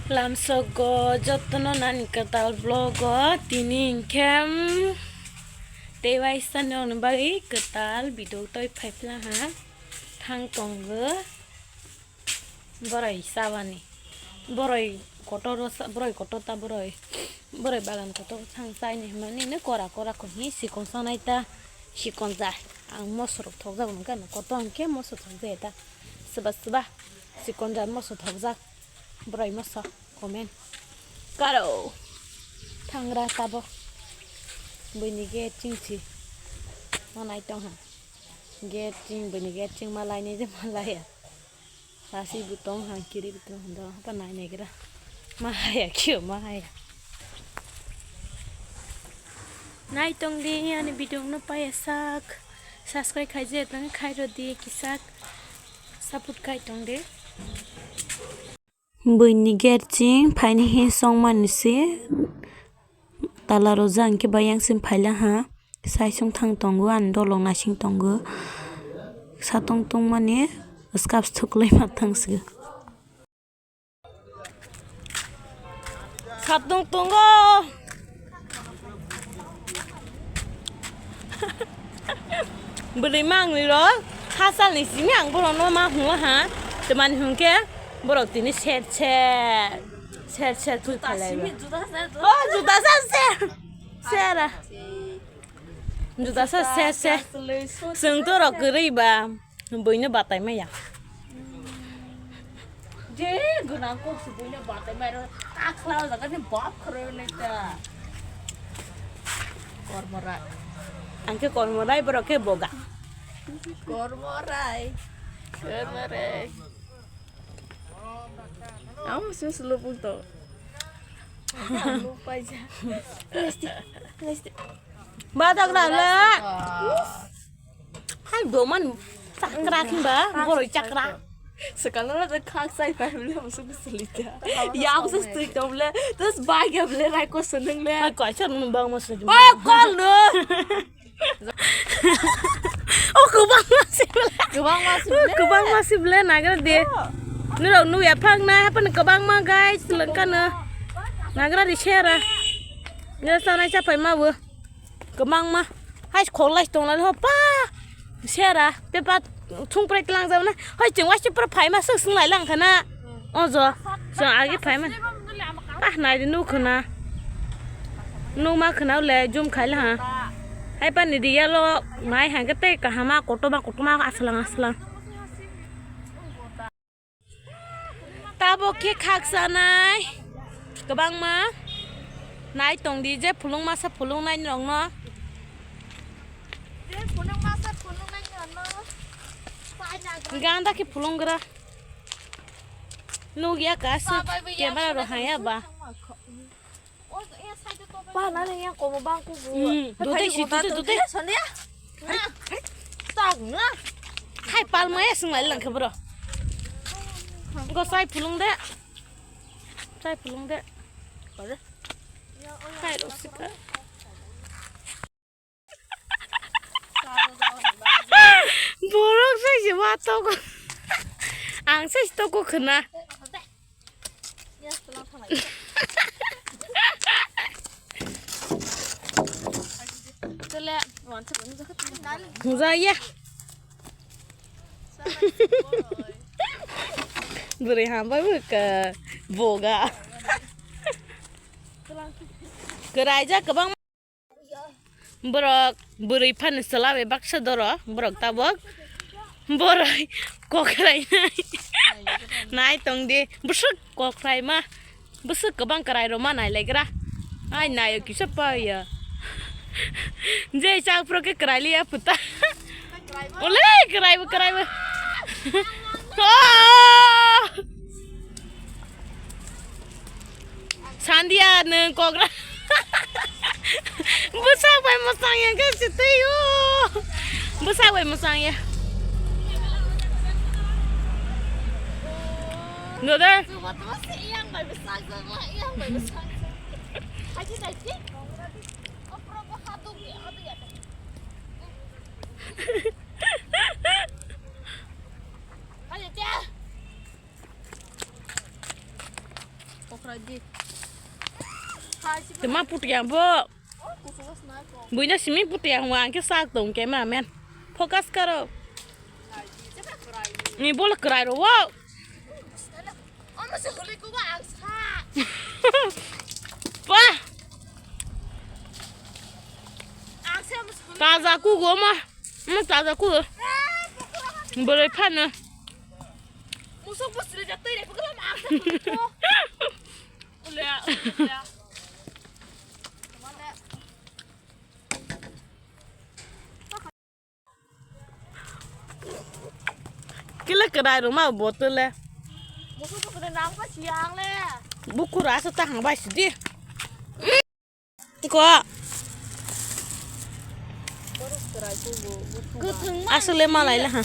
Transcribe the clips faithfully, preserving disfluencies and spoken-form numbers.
Lamsogo jotono nani kwtal vlogo tini hinkhe, mm, tei waisa nokni bagwi kwtal video toi phaiphla ha thang tongo boroi chabani boroi kotor boroi kotor ta boroi boroi bagan kotor thang chaini hwnmani no kora kora kho hi sikon sanai ta sikon ja ang moso rok thok jak nang khe kotor hinkhe moso thok jaya ta swba swba sikon ja moso thok jak. Boroi masa comment karo thangra tabo buini gate chingsi manai tongha gate ching buini gate ching malaini je malaya sasi butong ha kiri butong hando apa nai negra mahaya kyo mahaya. Nai tong di ani video no paya sak subscribe khai je tang khai ro di kisak support khai tong di. Buini gate ching phaini hi songmani se tala rwjak hinkhe bai yang sing phaila ha saisung thang tongo ani dolong naising tongo satong tongmani swkap thuklai ma thang se satong tongo. Bwrwi mangwi rok hachal ni simi ang borok no ma hwnla ha twmani hwnkhe borok tini ser ser ser ser twi phalai o juda sa ser ser juda sa ser ser chwng to rok kwrwi ba. Buino batai maya. Je gwnang kok se buino batai mai ro ta khla jaga ni bap khoro le ta. Kormorai. Angke kormorai borok ke boga. Kormorai. Kormorai. Amo se sulu pun to. Lupai ja. Plastik. Plastik. Badak dala. Hai doman chakra khimba boroi chakra. Sekala na khak sai pai bole musu musu lita. Ya musu stui to bole. Terus bag ya bole rai ko seneng le. Hai koi char mun bang musu. Oh kol no. Oh kubang musu bole. Kubang musu bole. Kubang musu bole nagra de. Nurok nu ya phang na hapan kubang ma guys lengkana. Nagra de share. Ngira sanai chapai ma bo. Kwbangma hai khoklai tonglai ho pa sera pepa thungprai tlangjak na hai chwng waisa pura phaima swk swng lai lang khana ojo chwng agi phaima ah nai di nuk khana nukma khana le jum khai la ha hai pani di yalo nai hangke tei kahama kotorma kotorma aswlang aswlang. Tabok khe khaksa nai kwbangma nai tong di je phulung masa phulung nai rok no. Ganda khe phulung gra nuk ya ka se camera ro haya ba. Pa na le yang komo bang ku bu. Hmm, dute si, dute, dute. Sonde ya. Tak na. Hai palma ya sung lai lang khe bro. Go sai phulung de. Sai phulung de. Kore. Hai rosika. Borok sai se wa toko. Ang sai toko khna. Hwnjaya. Bwrwi hambai bwkha boga. Kwraijak kwbang. Borok bwrwi phano chwla bai baksa doro borok tabok boroi kokrai nai nai tong di bwswk kokrai ma bwswk kwbang kwrai rok ma nai lai gra ai nai o kisa pa ya je chak phuru khe kwrai li ya puta ole kwrai bo kwrai bo. Oh! Sandia nwng kogra. Bwsa bai mwsang ya khe sitwi o. Bwsa bai mwsang ya. Node. Tama putya bo. Buina simi putya hwa angke sak tong cameraman. Focus karo. Ni bol krai ro wo. Pa. Taza kugo ma. Ma taza kugo. Bole phano. Musuk bus le jatoi re pukula ma. Ule ule. Kila krai ruma bottle. Musuk bus le nam ka siang le. Bukura sa ta hang bai sidi. Ko. Aswk le malai le ha.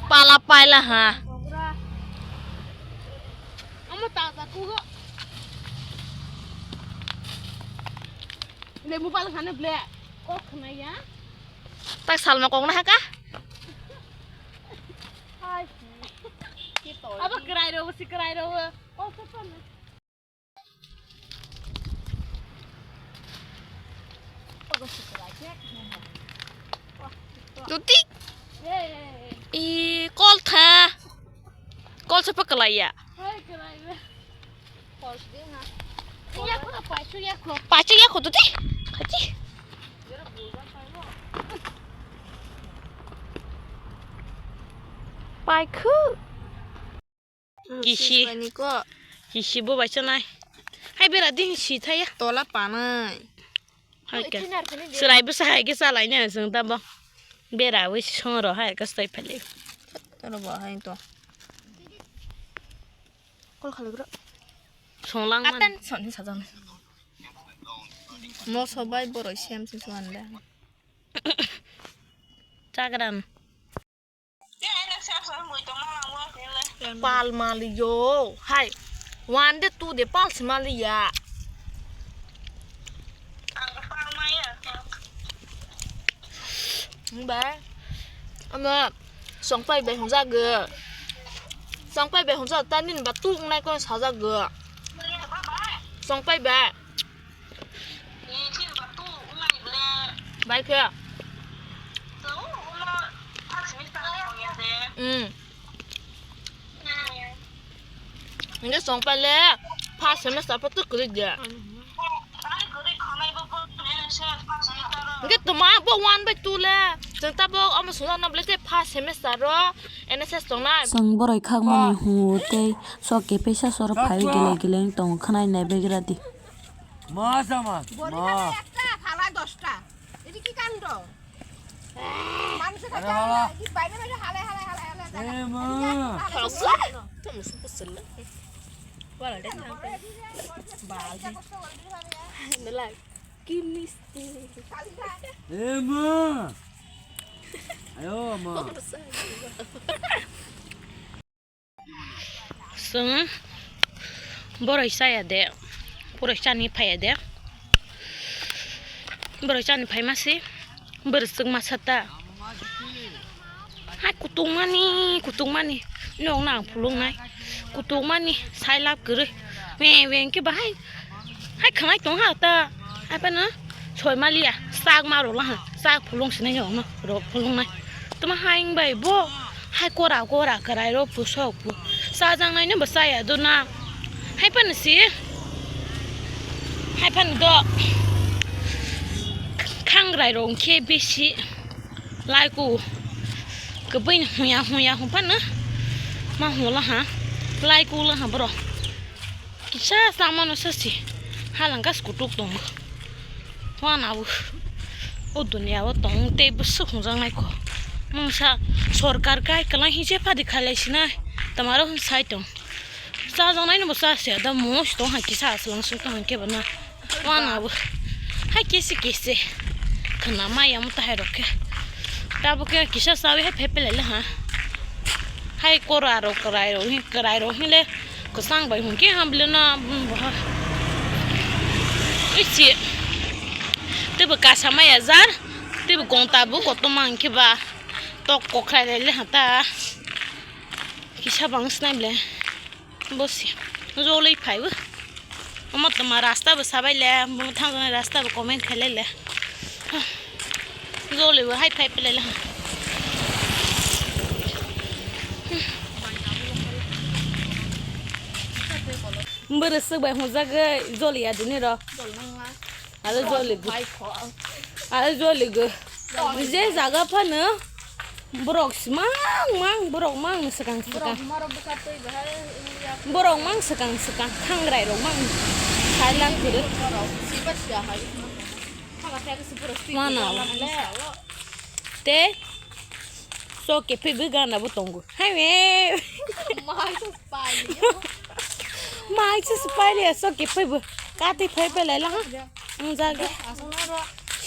Pala paila ha. Amo ta ta kugo. Lembu pala khane ble. Kok khna ya. Tak salma kok na haka. Hai. Abo krai ro, si krai ro. Kok sa sa na. Tuti. I kol tha. Kol sa pakalaya. Pachu ya ko tuti. Kati. Pai khu. Kisi. Sismani ko. Kisi bo bai chanai. Hai bera ding si thaya. Tola panai. Hai ka. Oi, thinar kani de. Serai bwsa hai ke salai na sung ta bo. Bera wi song ro hai ka stoi phali. Toro bo hai to. Kol khali bro. Song lang man. Atan son sajang. Mo sobai boroi sem sin suan le. Chagran. Pal mali yo. Hai. One day, two day, pal si mali ya. Ba. Ama songpai bai hung jago. Songpai bai hung jago. Tani ba tu nai ko sa jago. Songpai ba. Bai khe. Hmm. Hingke songpai le first semester po tu kwrwi de. Hingke tuma bo one bai two le. Chwng tabok omo swngjak na bwlai tei first semester ro N S S tongnai. Chwng boroi khakmani hwngo tei sok kephesa soro phaiwi gele gele wng tongo khwnai naibegra di. Ma sama. Bori ma. Ekta phala dosta. Edi ki kando? Manusor khacha. Edi baire baire halai halai halai halai. E ma. Halai. Tamo supu sella. Wala de thang. Bal. Nalai. Ki misti. E ma. Ayo ma. Chwng boroi chaya de, boroi chani phaiya de, boroi chani phaima se, bwrwi chwngma sata. Hai kutung mani, kutung mani, nok nang phulung nai, kutung mani, sai lab kwrwi, weng weng khe bahai. Hai khwnai tong ha ta. Hai phano soi maliya. Sak ma rok lang ha. Sak phulung sinai no no. Rok phulung nai. Tuma hai wng bai bo. Hai kora kora kwrai rok pu sok pu. Sajang nai no bo chaya do na. Hai phano si. Hai phano do. Khangrai rok khe bisi. Lai ku. Kwbui huya huya hum phano. Ma hula ha. Lai ku la ha bro. Kisa samano sasi halangka skutuk tongo. Wana bo o dunia o tong tei bwswk hwnjaknai kho. Mungsa sorkar kai kwlai hwnse phadi khailai sinai. Tamaro hwn sai tong. Chajaknaino bo chasi ya da mos tong hai kisa aswlang suk tong hai khe bo na. Wana bo. Hai kisi kisi. Khna maya mo tahai rok khe. Tabuk khe kisa chawi hai phepelai le ha. Hai kora rok kwrai rok hin kwrai rok hin le. Kwchang bai hwn khe ham bwle no, hmm, boha. Isi. Teibo kasa maya jar, teibo gonta bo kotorma hwn khe ba. Tok kokrai lai le hata. Kisa bang snai ble. Bosi. Joloi phai bo. Omo toma rasta bo sabai le. Bo thang rasta bo comment khailai le. Joloi bo hai phai pelai le. Bwrwi swk bai hwnjak joli ya dini ro. Aro joli. Aro joli go. Je jaga phano borok si mang mang, borok mang swkang swkang. Borok mang swkang swkang, thangrai rok mang. Thailand kuru. Mana. Te. So ke phi bi gana bo tongo. Hai me. Mai se spy liya. Mai se spy liya, so ke phi bi. Kati phai pe lai la ha. Ang jaga.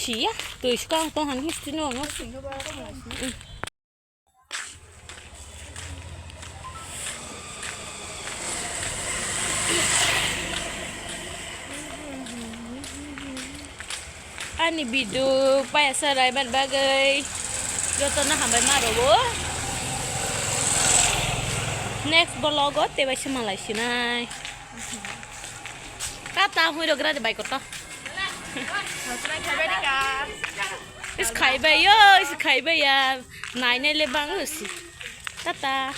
Siya, tu iskang tong han history no no. Ani video payasa raiman bagwi jotono hambai ma rwo. Next vlog o tebai se malai sinai. Tata hui rok rade bai koto. Is khaibai yo, is khaibai ya. Nai nai le bang si. Tata.